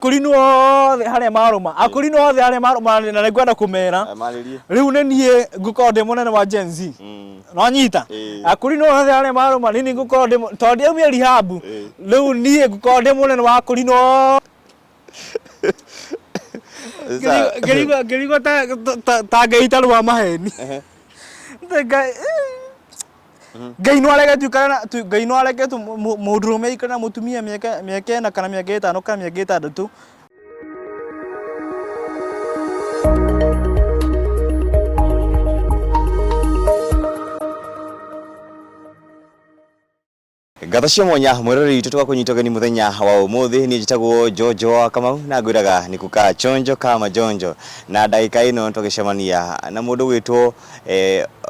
Akũrinũ othe harĩa marũma, akũrinũ othe harĩa marũma na nĩ ngwenda kũmera Marĩrie. Rĩu nĩ niĩ ngũkorwo ndĩ mũnene wa Gen Z. Nonyita? Ĩĩ. Akũrinũ othe harĩa marũma nĩ niĩ ngũkorwo ndĩ tondũ ndiaumire rehab. Ĩĩ. Rĩu niĩ ngũkorwo ndĩ mũnene wa akũrinũ. Sawa. Ngĩrigwo ta Ngai itarĩ wa maheni. Ngai Ngai no areke tuikare na Ngai no areke mũndũrũme aikare na mũtumia mĩaka 4 kana mĩaka 5 kana mĩaka 6. Ngatho cia mwanya mwĩroreri witũ tũgakũnyita ũgeni mũthenya wa ũmũthĩ. Niĩ njĩtagwo Jojo wa Kamau na ngwĩraga nĩ kukaa chonjo kama jonjo, na ndagĩka ĩno tũgĩcemania na mũndũ gwĩtwo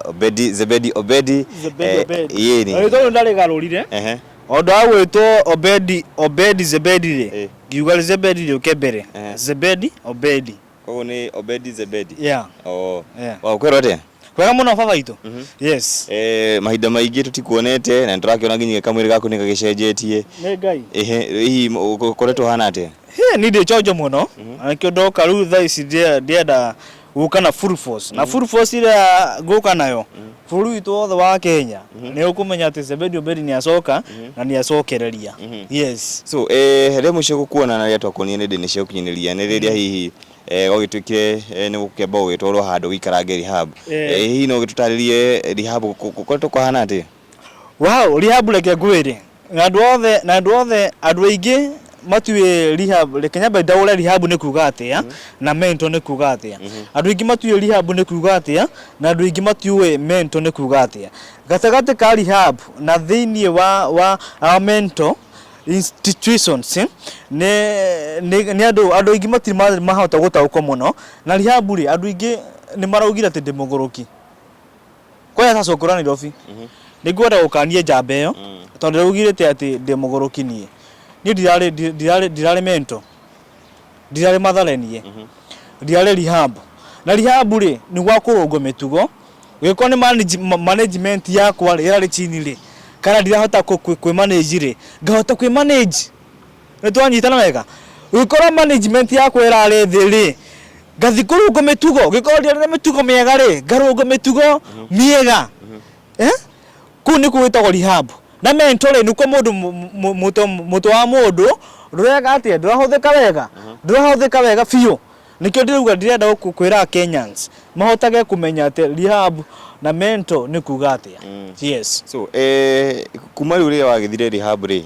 Obedi Zebedi Obedi. Zebedi Obedi. Yĩni. Rĩtwa rĩu ndarĩgarũrire. Ũndũ wa gwĩtwo Obedi Obedi Zebedi rĩ, ngiuga Zebedi rĩũke mbere. Zebedi Obedi. Koguo nĩ Obedi Zebedi. Yeah. Oh. Yeah. Wow, kwĩrwo atĩa? Kwega mũno baba itũ. Yes. Mahinda maingĩ tũtikuonete na nĩtũrakĩona nginya kamwĩrĩ gaku nĩ gagĩcenjetie. Nĩ Ngai. Ehe, hihi ũkoretwo ũhana atĩa? He, ni ndĩ chonjo mũno. Na nĩkĩo ndoka rĩu thaa ici ndĩrenda gũka na full force. Na full force ĩrĩa ngũka nayo, bũrũri witũ wothe wa Kenya nĩ ũkũmenya atĩ Zebedi Obedi nĩ acoka na nĩ acokereria. Yes. So, rĩa mũico gũkuona na rĩrĩa twakuonire nenda-inĩ cia ũkinyanĩria nĩ rĩrĩa hihi gwagĩtuĩkire nĩ gũkĩamba ũgĩtwarwo handũ ũgĩikarange rehab. Hihi no ũgĩtũtarĩrie rehab gũkoretwo kũhana atĩa? Wow, rehab reke ngwĩre. Na andũ othe, na andũ othe, andũ aingĩ matiũĩ rehab, reke nyambe ndaũre rehab nĩ kuga atĩa na mental nĩ kuga atĩa. Andũ aingĩ matiũĩ rehab nĩ kuga atĩa na andũ aingĩ matiũĩ mental nĩ kuga atĩa. Gatagatĩ ka rehab na thĩinĩ wa mental institutions nĩ andũ aingĩ matirĩ mahota gũtaũkwo mũno. Na rehab rĩ, andũ aingĩ nĩ maraugire atĩ ndĩ mũgũrũki. Kwaya cacokora Nairobi. Nĩ ngwenda gũkania njamba ĩyo tondũ ndĩraugirĩte atĩ ndĩ mũgũrũki niĩ. Niĩ ndirarĩ ndirarĩ ndirarĩ mental. Ndirarĩ Mathare niĩ. Ndirarĩ rehab. Na rehab rĩ, nĩ gwa kũrũngwo mĩtugo. Gĩkorwo nĩ management yakwa rĩ, ĩrarĩ chini rĩ, kana ndirahota kwĩ manage rĩ, ngahota kwĩ manage. Nĩ twanyitana wega? Gĩkorwo management yakwa ĩrarĩ thĩ rĩ, ngathi kũrũngwo mĩtugo. Gĩkorwo ndiarĩ na mĩtugo mĩega rĩ, ngarũngwo mĩtugo mĩega. Eh? Kũu nĩkuo gwĩtagwo rehab. Na mental rĩ, nĩkuo mũndũ mũtwe wa mũndũ ndũreka atĩa, ndũrahũthĩka wega, ndũrahũthĩka wega biũ. Nĩkĩo ndĩrauga ndĩrenda kwĩra Kenyans mahotage kũmenya atĩ rehab na mental nĩ kuga atĩa. Yes. So, kuma rĩu rĩrĩa wagĩthire rehab rĩ,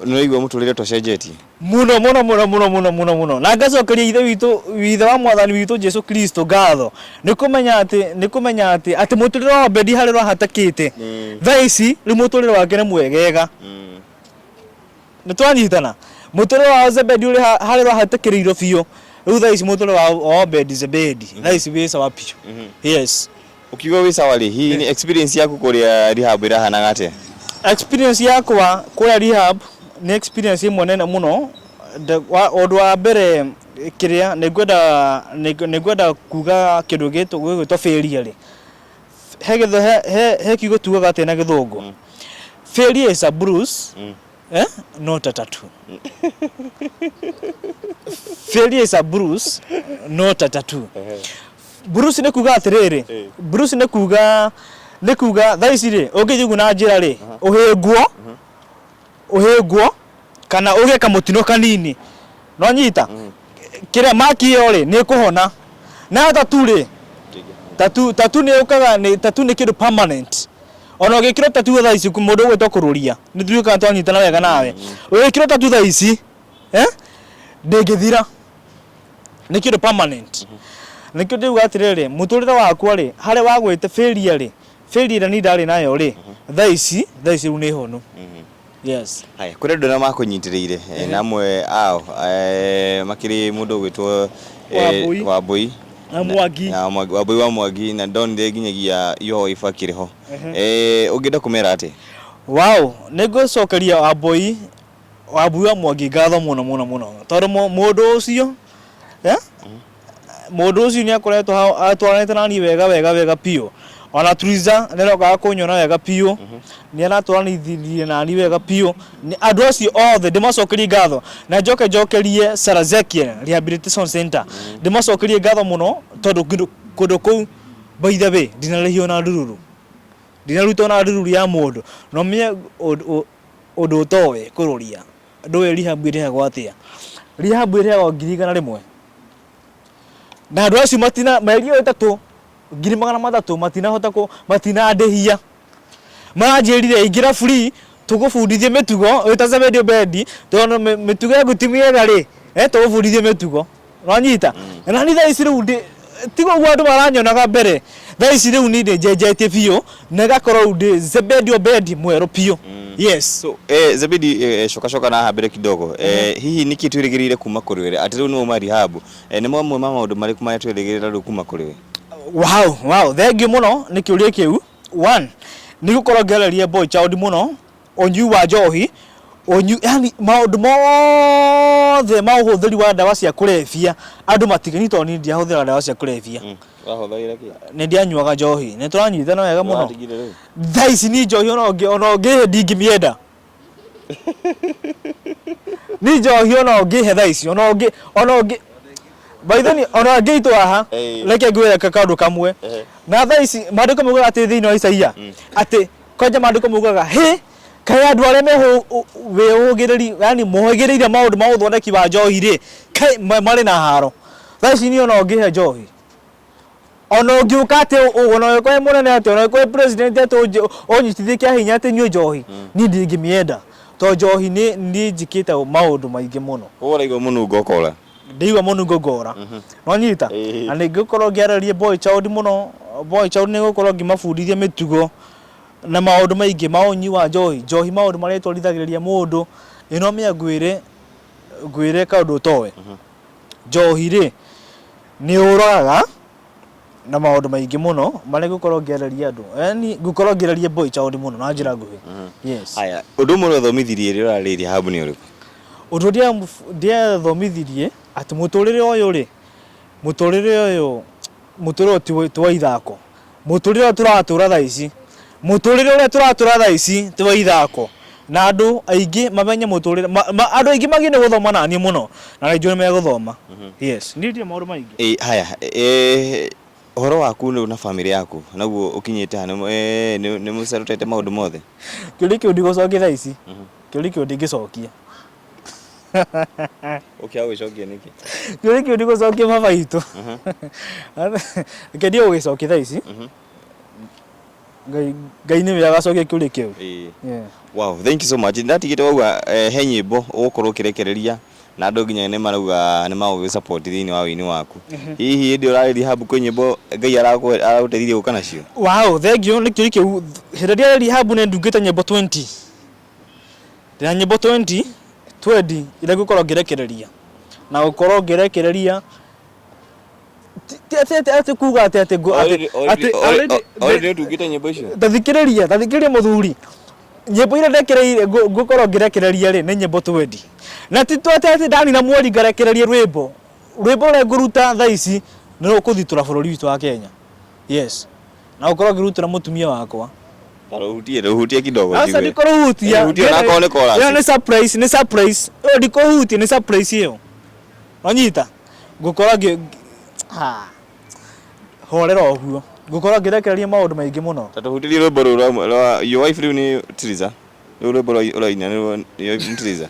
nĩ ũraigua mũtũrĩre ta ũcenjetie? Mũno mũno mũno mũno mũno mũno mũno. Na ngacokeria ithe witũ, ithe wa mwathani witũ Jesu Kristo ngatho nĩ kũmenya atĩ, nĩ kũmenya atĩ, atĩ mũtũrĩre wa Obedi harĩa ũrahatakĩte thaa ici rĩu mũtũrĩre wake nĩ mwegega. Nĩ twanyitana? Mũtũrĩre wa Zebedi ũrĩa harĩa ũrahatĩkĩrĩirwo biũ, rĩu thaa ici mũtũrĩre wa Obedi Zebedi thaa ici wĩ sawa biũ. Yes. Ũkiuga wĩ sawa rĩ, hihi nĩ experience yaku kũrĩa rehab ĩrahanaga atĩa? Experience yakwa kũrĩa rehab nĩ experience ĩmwe nene mũno. Ũndũ wa mbere kĩrĩa nĩ ngwenda nĩ ngwenda kuga kĩndũ gĩgwĩtwo failure rĩ, he kiugo tugaga atĩa na gĩthũngũ? Failure is a bruise, eh? Not a tattoo. Failure is a bruise, not a tattoo. Bruise nĩ kuga atĩrĩrĩ, bruise nĩ kuga thaa ici rĩ, ũngĩthiĩ ũguo na njĩra rĩ, ũhĩngwo, ũhĩngwo kana ũgĩe kamũtino kanini. Nĩwanyita? Kĩrĩa maki ĩyo rĩ, nĩ ĩkũhona. Nayo tattoo rĩ, tattoo nĩ yũkaga, tattoo nĩ kĩndũ permanent. Ona ũgĩkĩrwo tattoo thaa ici mũndũ ũgwĩtwo kũrũria, nĩ ndiũĩ kana twanyitana wega nawe. Ũgĩkĩrwo tattoo thaa ici, ndĩngĩthira. Nĩ kĩndũ permanent. Nĩkĩo ndĩrauga atĩrĩrĩ, mũtũrĩre wakwa rĩ, harĩa wagwĩte failure rĩ, failure ĩrĩa niĩ ndarĩ nayo rĩ, thaa ici rĩu nĩ honu. Yes. Haya, kũrĩ andũ arĩa makũnyitĩrĩire na amwe ao makĩrĩ mũndũ ũgwĩtwo Wambũi. Wambũi Na Mwangi. Na Wambũi wa Mwangi, na ndonire nginyagia your wife akĩrĩ ho. Ũngĩenda kũmera atĩa? Wow, nĩ ngũcokeria Wambũi wa Mwangi ngatho mũno mũno mũno tondũ mũndũ ũcio, mũndũ ũcio nĩ akoretwo atwaranĩte na niĩ wega wega wega biũ. Ona Triza nĩ arokaga kũnyona wega biũ, nĩ aratwaranithirie nani wega biũ. Andũ acio othe ndĩmacokerie ngatho na njoke njokerie Sarah Ezekiel Rehabilitation Center, ndĩmacokerie ngatho mũno tondũ kũndũ kũu by the way ndinarĩhio na ndururu, ndinaruta ona ndururu ya mũndũ. Na ũmenye ũndũ ũtoĩ kũrũria, ndũĩ rehab ĩrĩhagwo atĩa. Rehab ĩrĩhagwo 100,000. Na andũ acio matina mĩeri ĩyo ĩtatũ 300,000 matinahota kũ matinandĩhia. Maranjĩrire ingĩra free tũgũbundithie mĩtugo wĩ ta Zebedi Obedi tondũ mĩtugo yaku ti mĩega rĩ, tũgũbundithie mĩtugo. Nĩwanyita? Na niĩ thaa ici rĩu ndĩ tiga ũguo andũ maranyonaga mbere, thaa ici rĩu niĩ nĩnjenjetie biũ na ĩgakorwo rĩu ndĩ Zebedi Obedi mwerũ biũ. Yes. So, Zebedi, coka coka na haha mbere kidogo. Hihi nĩkĩ twĩrĩgĩrĩire kuma kũrĩ we? Atĩ rĩu nĩ wauma rehab. Nĩ mamwe ma maũndũ marĩkũ marĩa twĩrĩgĩrĩra rĩu kuma kũrĩ we? Wow, thengiũ mũno nĩ kĩũria kĩu. One, nĩ gũkorwo ngĩarĩria boy child mũno, ũnyui wa njohi, ũnyui, yani maũndũ mothe ma ũhũthĩri wa ndawa cia kũrebia, andũ matige, niĩ tondũ niĩ ndiahũthĩraga ndawa cia kũrebia. Wahũthagĩra kĩ? Nĩ ndianyuaga njohi, nĩ tũranyitana wega mũno. Nĩwatigire rĩu? Thaa ici niĩ njohi ona ũngĩhe ndingĩmĩenda. Niĩ njohi ona ũngĩhe thaa ici, ona ũngĩ, ona ũngĩ, by the way, ona angĩitwo haha, reke ngwĩre kaũndũ kamwe. Na thaa ici maandĩko maugaga atĩ thĩinĩ wa Isaia, atĩ kwanja maandĩko maugaga, hĩ, kaĩ andũ arĩa wĩhũgĩrĩri, yani mohĩgĩrĩire maũndũ ma ũthondeki wa njohi rĩ, kaĩ marĩ na haro. Thaa ici niĩ ona ũngĩhe njohi, ona ũngĩũka atĩ ona ũngĩkorwo wĩ mũnene atĩa, ona ũngĩkorwo wĩ president atĩ ũnyitithie kĩa hinya atĩ nyue njohi, niĩ ndingĩmĩenda. Tondũ njohi nĩ njĩkĩte maũndũ maingĩ mũno. Koguo ũraigua mũnungo ũkora? Ndaigua mũnungo ngora. Nĩwanyita? Na nĩ ngũkorwo ngĩarĩria boy child mũno, boy child nĩ ngũkorwo ngĩmabundithia mĩtugo na maũndũ maingĩ ma ũnyui wa njohi, njohi maũndũ marĩa ĩtwarithagĩrĩria mũndũ. Ĩ no menya ngwĩre, ngwĩre kaũndũ ũtoĩ. Njohi rĩ, nĩ yũragaga na maũndũ maingĩ mũno marĩa ngũkorwo ngĩarĩria andũ. Yaani ngũkorwo ngĩarĩria boy child mũno na njĩra nguhĩ. Yes. Haya, ũndũ ũmwe ũrethomithirie rĩrĩa ũrarĩ rehab nĩ ũrĩkũ? Ũndũ ũrĩa ndĩethomithirie atĩ mũtũrĩre ũyũ rĩ, mũtũrĩre ũyũ, mũtũrĩre ũyũ ti wa ithako. Mũtũrĩre ũyũ tũratũra thaa ici, mũtũrĩre ũrĩa tũratũra thaa ici ti wa ithako. Na andũ aingĩ mamenye mũtũrĩre, andũ aingĩ magĩrĩirwo nĩ gũthoma naniĩ mũno, na nĩ njũĩ nĩ megũthoma. Yes, niĩ ndirĩ maũndũ maingĩ. Ĩĩ haya, ũhoro waku rĩu na bamĩrĩ yaku naguo ũkinyĩte ha? Nĩ mũcerũtete maũndũ mothe? Kĩũria kĩu ndigũcokia thaa ici, kĩũria kĩu ndingĩcokia. Ũkĩaga gũgĩcokia nĩkĩ? Kĩũria kĩu ndigũcokia baba witũ. Reke ndige gũgĩcokia thaa ici. Ngai Ngai nĩwe agacokia kĩũria kĩu. Yeah. Wow, thank you so much. Ndatigĩte wauga he nyĩmbo ũgũkorwo ũkĩrekereria na andũ nginya nĩ marauga nĩ magũgĩ support thĩinĩ wa ũini waku. Hihi hĩndĩ ũrarĩ rehab kwĩ nyĩmbo Ngai aragũteithirie gũka nacio? Wow, thank you nĩ kĩũria kĩu. Hĩndĩ ĩrĩa ndĩ rehab nĩ ndungĩte nyĩmbo 20. Ndĩna nyĩmbo 20, twendi iria ngũkorwo ngĩrekereria. Na gũkorwo ngĩrekereria ti atĩ atĩ atĩ kuga atĩ atĩ ngũ- atĩ atĩ already Already nĩ ũtungĩte nyĩmbo icio? ta thikĩrĩria ta thikĩrĩria mũthuri nyĩmbo iria ndekereire ngũkorwo ngĩrekereria rĩ nĩ nyĩmbo twendi na ti tu atĩ atĩ ndanina mweri ngarekereria rwĩmbo rwĩmbo rũrĩa ngũruta thaa ici nĩ rũkũthitũra bũrũri witũ wa Kenya yes na gũkorwo ngĩrutĩra mũtumia wakwa Ta rũhutie, rũhutie kidogo Aca njigue. ndikũrũhutia. Rũhutie ona akorwo nĩ chorus. Ĩyo nĩ surprise, nĩ surprise. Ĩyo ndikũhutia nĩ surprise ĩyo. Wanyita? Ngũkorwo ngĩ ha. Horera ũguo. Ngũkorwo ngĩrekereria maũndũ maingĩ mũno. Ta tũhutĩrie rwĩmbo rũu rwa your wife rĩu nĩ Triza. Rũu rwĩmbo ũraina nĩ your wife nĩ Triza.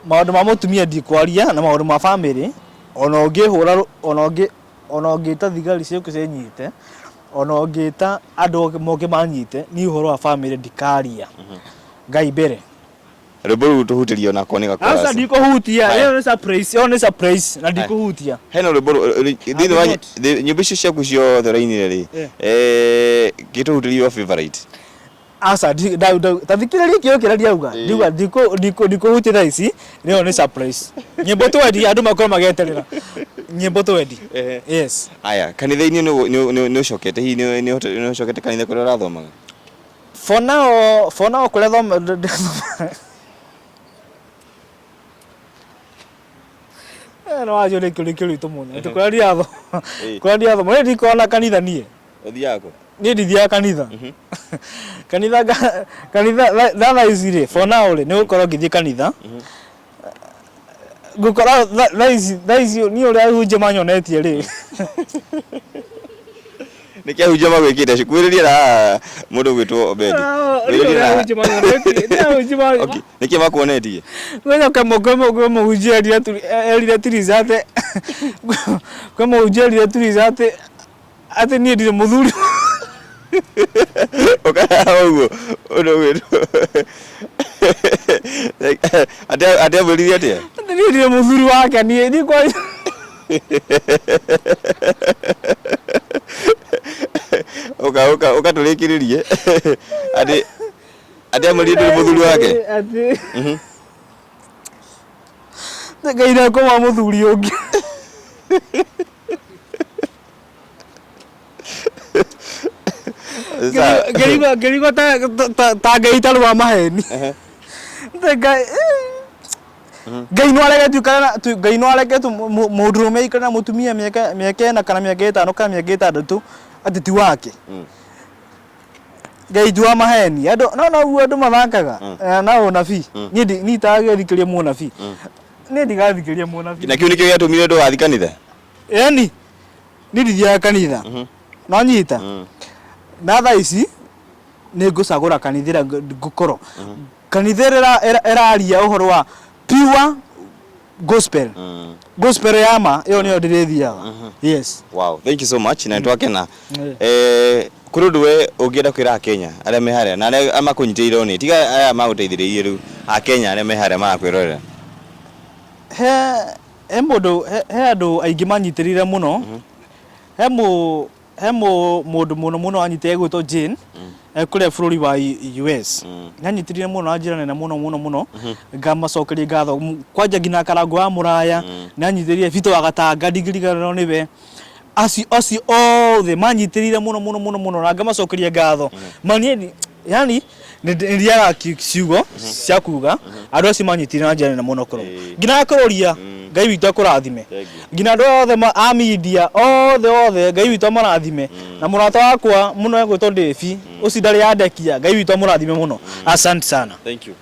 Maũndũ ma mũtumia ndikwaria na maũndũ ma family ona ũngĩhũra ona ũngĩ ona ũngĩta thigari ciũke cinyite ona ũngĩta andũ moke manyite niĩ ũhoro wa family ndikaria Ngai mbere. Rwĩmbo rũu tũhutĩrie onakorwo nĩ Aca gakorasi. ndikũhutia, Haya. ĩyo nĩ surprise, ĩyo nĩ surprise na ndikũhutia. Hena rwĩmbo thĩinĩ wa nyĩmbo icio ciaku ciothe ũrainire rĩ, gĩtũhutĩrie your favorite. Aca ta thikĩrĩria kĩo kĩrĩa ndiauga. Ndiuga ndikũhutia thaa ici, ĩyo nĩ surprise. Nyĩmbo twendi andũ makorwo magĩeterera. Nyĩmbo twendi. Yes. Aya, kanitha-inĩ nĩ ũcokete hihi nĩ ũcokete kanitha kũrĩa ũrathomaga? For now, for now kũrĩa thoma nĩ wanjũria kĩũria kĩritũ mũno. Atĩ kũrĩa ndirathoma, kũrĩa ndirathoma, niĩ ndikoragwo na kanitha niĩ. Ũthiaga kũ? Niĩ ndithiaga kanitha. Kanitha kanitha thaa ici rĩ, for now rĩ, nĩ gũkorwo ngĩthiĩ kanitha. Ngũkora thaa ici niĩ ũrĩa ahunjia manyonetie rĩ. Nĩkĩ ahunjia magwĩkĩte? Kwĩrĩria na haha mũndũ ũgwĩtwo Obedi. Kwĩrĩria na haha. Okay. Nĩkĩ makuonetie? Kwĩna kwĩ mũhunjia erire Tiriza atĩ kwĩ mũhunjia erire Tiriza atĩ atĩ niĩ ndirĩ mũthuri. Ũkaraha ũguo ũndũ ũgwĩtwo atĩ atĩ amwĩrire atĩa? Atĩ niĩ ndirĩ mũthuri wake niĩ niĩ kwa Ũka ũka ũkatũrĩkĩrĩrie atĩ atĩ amwĩrire ndũrĩ mũthuri wake? Atĩ Ngai ndakoma mũthuri ũngĩ. Sawa. Ngĩrigwo ngĩrigwo ta ta Ngai itarĩ wa maheni. Ngai Ngai no arege tuikare na Ngai no arege tu mũndũrũme aikare na mũtumia mĩaka mĩaka ĩna kana mĩaka ĩtano kana mĩaka ĩtandatũ atĩ ti wake. Ngai ti wa maheni. Andũ no noguo andũ mathakaga na ũnabii. Niĩ niĩ itagĩthikĩria mũnabii. Niĩ ndigathikĩria mũnabii. Na kĩu nĩkĩo gĩatũmire ndũgathiĩ kanitha? Yani niĩ ndithiaga kanitha. No nyita. Na thaa ici nĩ ngũcagũra kanitha ĩrĩa ngũkorwo. Kanitha ĩrĩa ĩraria ũhoro wa pure gospel. Gospel ya ma ĩyo nĩyo ndĩrĩthiaga. Yes. Wow, thank you so much na nĩtwakena. Eh, kũrĩ ũndũ we ũngĩenda kwĩra Akenya arĩa me harĩa na arĩa makũnyitĩrĩire nĩ tiga aya magũteithĩrĩirie rĩu Akenya arĩa me harĩa marakwĩrorera. He he mũndũ he he andũ aingĩ manyitĩrĩire mũno. He mũ he mũ mũndũ mũno mũno anyitĩrĩire gwĩtwo Jane e kũrĩa bũrũri wa US. Nĩanyitĩrĩire mũno na njĩra nene mũno mũno mũno. Ngamacokeria ngatho kwanja nginya Karangũ wa Mũraya nĩanyitĩrĩire Peter wa Gatanga ndingĩriganĩrwo nĩwe. Acio acio othe manyitĩrĩire mũno mũno mũno mũno na ngamacokeria ngatho. Ma niĩ yani nĩ ndĩaga ciugo cia kuga andũ acio manyitĩrĩire na njĩra nene mũno kũrũ. Nginya akũrũria Ngai witũ akũrathime. Nginya andũ othe a media othe othe Ngai witũ amũrathime. Na mũrata wakwa mũno egwĩtwo Dave ũcio ndarĩ andekia Ngai witũ amũrathime mũno. Asante sana. Thank you.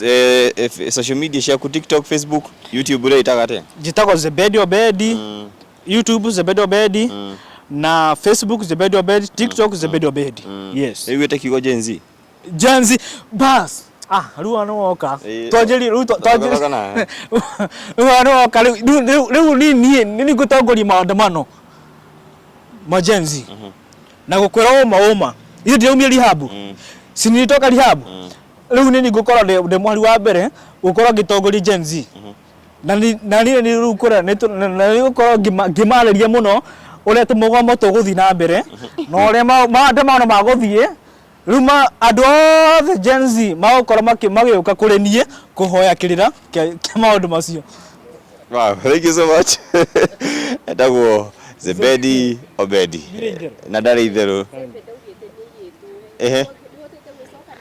Eh, social media ciaku TikTok, Facebook, YouTube ũrĩa ĩtaga atĩa? Njĩtagwo Zebedi Obedi. YouTube Zebedi Obedi na Facebook Zebedi Obedi, TikTok Zebedi Obedi. Yes. Ĩiguĩte kiugo Gen Z? Gen Z bas. Ah, rĩu ano woka. Twanjĩrie rĩu twanjĩrie. Rĩu ano woka rĩu rĩu rĩu ni niĩ nĩ ngũtongoria maandamano ma Gen Z. Na gũkwĩra ũma ũma. Ithuĩ ndiraumia rehab. Si nilitoka rehab. Rĩu nĩ ngũkorwo ndĩ mũhari wa mbere gũkorwo ngĩtongoria Gen Z. Na na niĩ nĩ rĩu kũrĩa na nĩ gũkorwo ngĩmarĩria mũno ũrĩa tũmũgomo tũgũthiĩ na mbere na ũrĩa maandamano magũthiĩ rĩu andũ othe Gen Z magũkorwo magĩũka kũrĩ niĩ kũhoya kĩrĩra kĩa maũndũ macio. Wow, thank you so much. Etagwo Zebedi Obedi. Na ndarĩ itherũ. Ehe.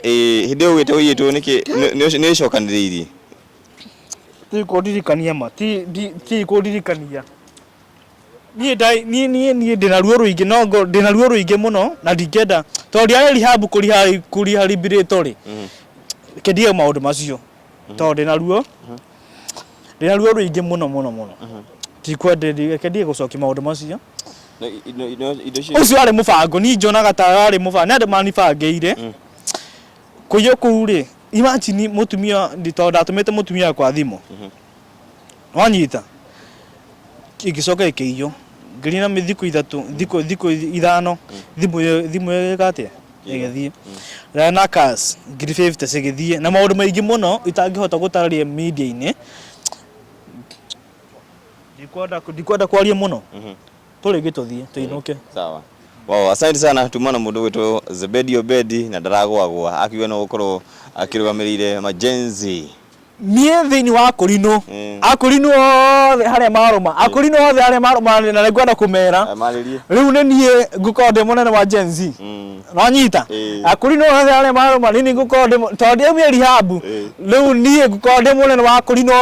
Ĩĩ, hĩndĩ ĩyo ugĩte ũiyĩtwo nĩkĩ nĩ ĩcokanĩrĩirie? Ti kũndirikania ma ti ti kũndirikania. Niĩ niĩ niĩ niĩ ndĩna ruo rũingĩ no ndĩna ruo rũingĩ mũno na ndingĩenda tondũ ndiarĩ rehab kũrehabilitate rĩ reke ndige maũndũ macio tondũ ndĩna ruo ndĩna ruo rũingĩ mũno mũno mũno ndikwenda reke ndige gũcokia maũndũ macio. Ũcio warĩ mũbango niĩ njonaga ta warĩ mũbango nĩ andũ manibangĩire kũiywo kũu rĩ imagine mũtumia tondũ ndatũmĩte mũtumia wakwa thimũ wanyita ĩgĩcoka ĩkĩiywo ngĩrĩ na thikũ ithatũ thikũ thikũ ithano thimũ ĩyo thimũ ĩyo ĩgĩka atĩa ĩgĩthiĩ na na cash 50,000 cigĩthiĩ na maũndũ maingĩ mũno itangĩhota gũtarĩria media-inĩ ndikwenda ndikwenda kwaria mũno tũrĩngĩ tũthiĩ tũinũke. Sawa. Wow, asante sana tuma na mũndũ gwĩtwo Zebedi Obedi na ndaragwagwa akiuga no gũkorwo akĩrũgamĩrĩire majenzi. Niĩ thĩinĩ wa akũrinũ akũrinũ othe harĩa marũma akũrinũ othe harĩa marũma na nĩngwenda kũmera Marĩrie. rĩu nĩ niĩ ngũkorwo ndĩ mũnene wa Gen Z nwanyita akũrinũ othe harĩa marũma nĩ niĩ ngũkorwo ndĩ tondũ ndiaumire rehab rĩu niĩ ngũkorwo ndĩ mũnene wa akũrinũ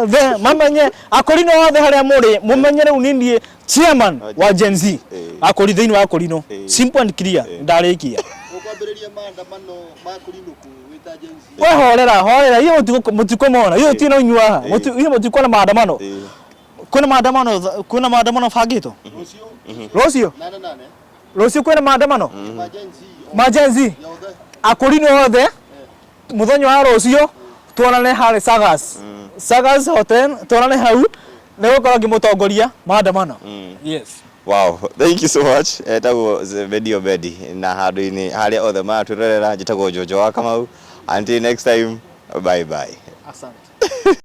othe mamenye akũrinũ othe harĩa mũrĩ mũmenye rĩu nĩ niĩ. Chairman wa Gen Z akũri thĩinĩ wa kũrinũ. Simple and clear, ndarĩkia. Ũkwambĩrĩria maandamano ma kũrinũkũ wĩta Gen Z? We horera, horera, iyo mũtikũmona, iyo ti no inyuaha, iyo mũtikuona maandamano. Kwĩna maandamano, kwĩna maandamano bangĩtwo Rũciũ. Rũciũ. 8 8. Rũciũ kwĩna maandamano. Ma Gen Z ma Gen Z yothe. Akũrinũ othe, mũthenya wa rũciũ tuonane harĩ Sagas Hotel, tuonane hau, nĩ gũkorwo ngĩmũtongoria maandamano, yes. Wow, thank you so much. Etagwo Zebedi Obedi na handũ-inĩ harĩa othe maratwĩrorera, njĩtagwo Jojo wa Kamau. Until next time, bye bye. Asante.